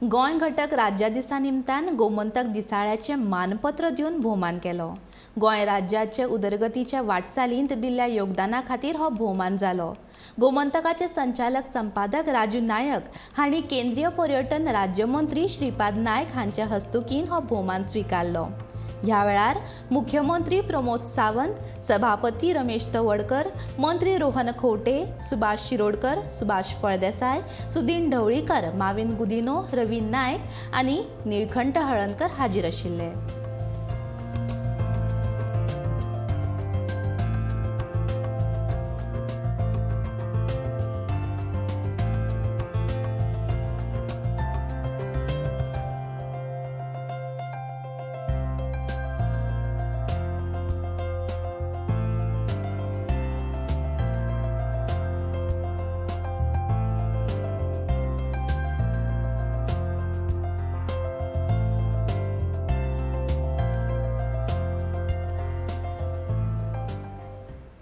गोंय घटक राज्या दिसा निमतान गोमंतक दिसाळ्याचें मानपत्र दिवन भोवमान केलो. गोंय राज्याचे उदरगतीच्या वाटचालींत दिल्ल्या योगदाना खातीर हो भोवमान जालो. गोमंतकाचे संचालक संपादक राजू नायक हांणी केंद्रीय पर्यटन राज्यमंत्री श्रीपाद नायक हांच्या हस्तुकीन हो भोवमान स्विकारलो. ह्या वेळार मुख्यमंत्री प्रमोद सावंत, सभापती रमेश तवडकर, मंत्री रोहन खंवटे, सुभाष शिरोडकर, सुभाष फळदेसाय, सुदीन ढवळीकर, माविन गुदिनो, रवी नायक आनी निळखंठ हळणकर हाजीर आशिल्ले.